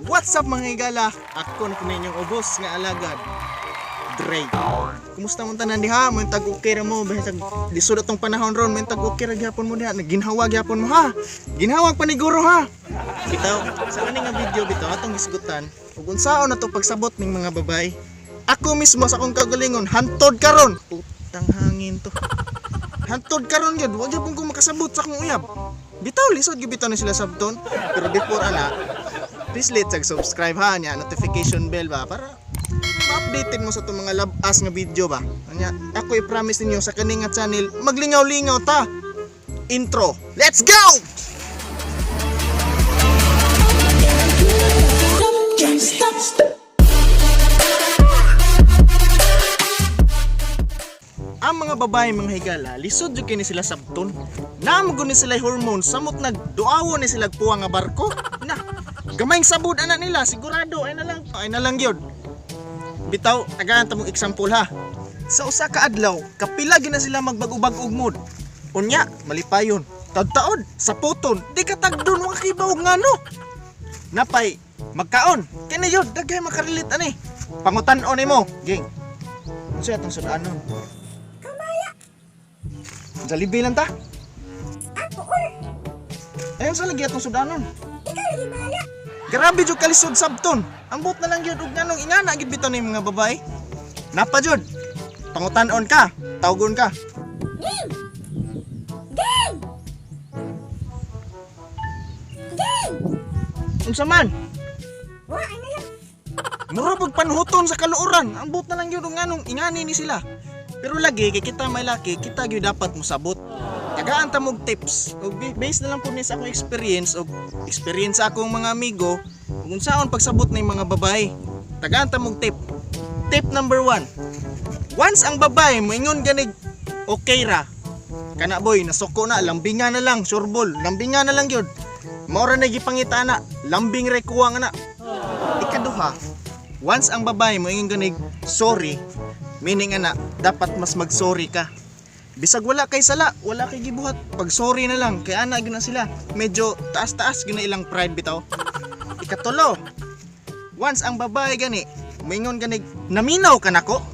What's up, mga higala? Ako na po ninyong ubos nga alagad, Dre. Kumusta mong tanan diha? Mo tag okay ra mo bisag lisod atong panahon ron, mo tag okay ra gyapon mo diha. Naginhawa gyapon mo ha. Ginhawag paniguro ha. Bitaw, sa kani nga video bitaw atong hisgutan ug unsaon na to pagsabot ning mga babay. Ako mismo sa akong kagalingon hantod karon. Putang hangin to. Hantod karon gyud, wa gyapon ko makasabot sa akong uyab. Bitaw lisod gyud bitaw ni sila sabton. Pero before ana, please like ag subscribe ha nya, notification bell ba, para ma-updated mo sa itong mga labas nga video ba. Anya, ako i-promise ninyo sa kaning nga channel, maglingaw-lingaw ta. Intro. Let's go! Ang mga babae, mga higala, lisod jud kini sila sabton. Naamo gud ni sila hormone, samot nagduawo ni sila puwa nga barko. Na, gamayng sabod ana nila, sigurado ay na lang gyud. Bitaw, tagaan ta mong example ha. Sa usa ka adlaw, kapila gina sila magbag-ubag og mood. Unya, malipayon. Taod-taod, sa puton, di ka tagdon wa kibaw ngano. Napay, magkaon. Kini yun, daghay makarelate ani. Pangutan-on nimo, ging. Unsa atong sudanon? Jollibee lang ta. Ayun sa lagi atong sudanon. Grabe jud kalisod sabton. Ambot na lang gyud og nganong ingana gyud bitaw ni mga babae. Napa jud. Pangutan-on ka, tawgon ka. Unsa man? Mura pag panhuton sa kaluoran. Ambot na lang gyud og nganong ingani ni sila. Pero lagi kay kita may laki, kita gyud dapat mosabot. Tagaan ta mog tips. Og based na lang po ni sa akong experience og experience sa akong mga amigo ug unsaon pagsabot ning mga babae. Tagaan ta mog tip. Tip number 1. Once ang babae moingon ganig okay ra. Kana boy, nasuko na, lambinga na lang, sureball, lambinga na lang gyud. Mao ra na gipangita na, lambing re kuwang na. Ikaduha, once ang babae mo ingon ganig sorry, meaning ana dapat mas mag-sorry ka. Bisag wala kay sala, wala kay gibuhat, pag sorry na lang kay ana gyud na sila. Medyo taas-taas gyud na ilang pride bitaw. Ikatulo, once ang babae gani moingon ganig naminaw ka nako,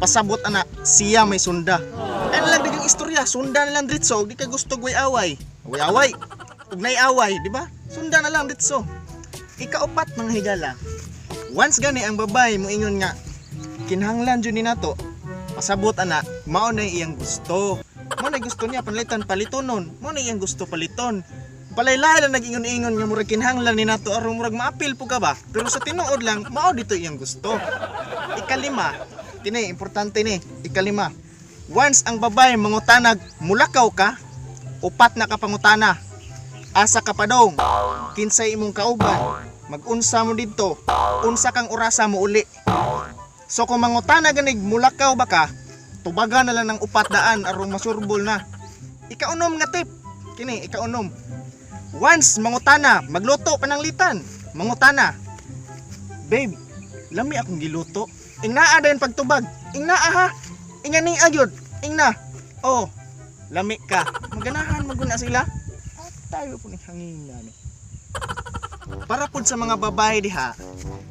pasabot ana siya may sunda. Ano lang dagang istorya, sunda na lang dritso, di ka gusto way away. Way away. Ug nay away, di ba? Sunda na lang dritso. Ikaupat, mga higala. Once gani ang babae mo ingon nga kinahanglan jud ni nato, pasabot ana mao na iyang gusto. Mao na gusto niya panalitan palitonon. Mao na iyang gusto paliton. Palaylay lang nag-ingon-ingon nga murag kinahanglan ni nato aron murag maapil po ka ba? Pero sa tinuod lang mao dito iyang gusto. Ikalima, kini importante ni, ikalima. Once ang babae mangutanag mulakaw ka, upat na ka pangutana. Asa ka padong? Kinsay imong kauban? Magunsa mo didto? Unsa kang orasa mo uli? So kung mangutana ganig mulakaw ba ka, tubaga na lang ng 400 aron masurbol na. Ikaunom nga tip. Kini ikaunom. Once mangutana, magluto pananglitan. Mangutana. Babe, lami akong giluto. Ingnaa dayon pagtubag. Ingnaa ha. Ingani agyod. Ingna. Oh, lami ka. Maganahan maguna sila. At tayo po ni hangin ni. Para pud sa mga babae diha,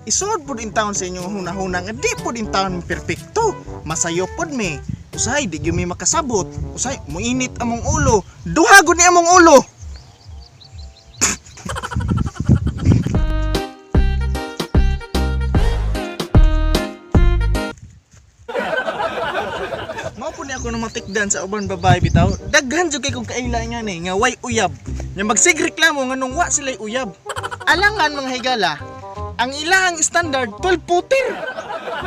isuod pud in town sa inyong hunahuna nga di pud in town perpekto. Masayo pud mi. Usahay di gyud mi makasabot. Usahay muinit among ulo. Duha gud ni among ulo. Mao po ni ako namatikdan sa uban babae bitaw. Daghan jud kay kong kaila nga ni nga way uyab. Nya magsigreklamo nganong wa sila'y uyab. Alangan, mga higala, ang ilang standard 12 footer.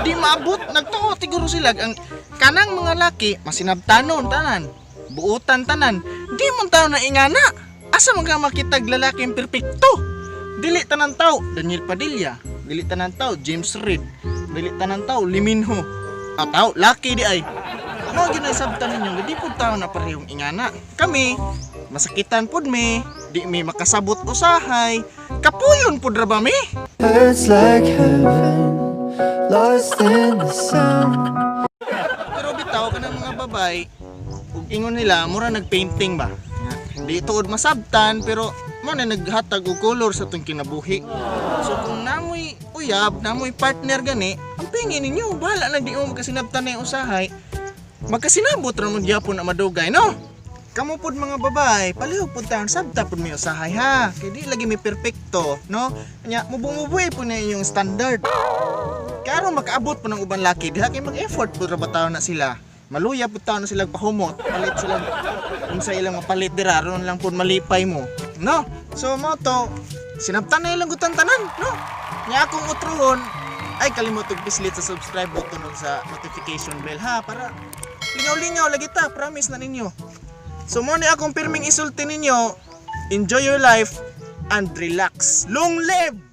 Di maabot, nagtuo siguro sila ang kanang mga laki masinabtanon tanan, buutan tanan. Di man tawo na ingana. Asa man ka makitag lalaking perpekto? Dili tanan tao Daniel Padilla, dili tanan tao James Reid, dili tanan tao Liminho. Ah, tao laki di ay. Mao gyud sabtan ninyo, di pud tao na parehong ingana. Kami masakitan pud mi, di mi makasabot usahay. Kapuyon pud ra ba mi? Hurts like heaven, lost in the sound. Pero bitaw kanang mga babay, ug ingon nila mura nagpainting ba. Di tuod masabtan pero Mo na naghatag og color sa atong kinabuhi. So kung namoy uyab, namoy partner gani, ang pingin ninyo, bahala na di mo magkasinabtan na yung usahay. Magkasinabot ra mo gyapon na madugay, no? Kamo pod mga babae, palihog pod taon sabta pod may usahay ha. Kay di lagi may perpekto, no? Nya mubumubuhi po na inyong standard. Karon makaabot po ng uban laki diha kay mag-effort po ra ba taon na sila. Maluya po taon na sila pahumot, palit sila unsa ilang mapalit dira ron lang po malipay mo. No? So mo to sinabtan na ilang gutan tanan, no? Nya akong utruhon ay kalimot og pislit sa subscribe button ug sa notification bell ha para lingaw-lingaw lagi ta, promise na ninyo. So mo ni akong pirming isulti ninyo, enjoy your life and relax. Long live!